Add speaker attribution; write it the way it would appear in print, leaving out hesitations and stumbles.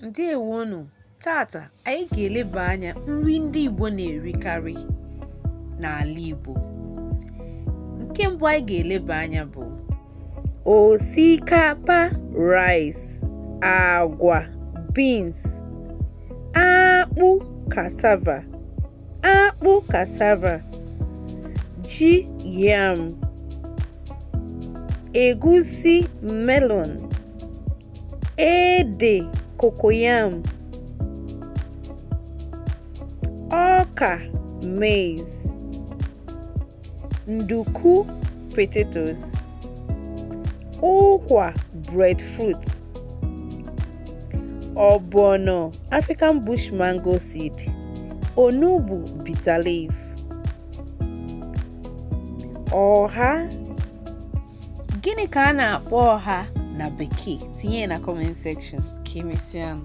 Speaker 1: Ndewonu! Tata anyị ga-eleba anya nri ndị Igbo na-erikarị n'ala Igbo. Nke mbụ anyị ga-eleba anya bụ osikapa rice, agwa beans, akpụ cassava, akpụ cassava, ji yam, egusi melon, ede cocoyam, ọka maize, nduku potatoes, ụkwa breadfruit, ọgbọnọ African bush mango seed, onugbu bitter leaf, ọha. Gịnị ka a na-akpọ ọha na bekee? Tinye ya na comment section. Ka emesịa.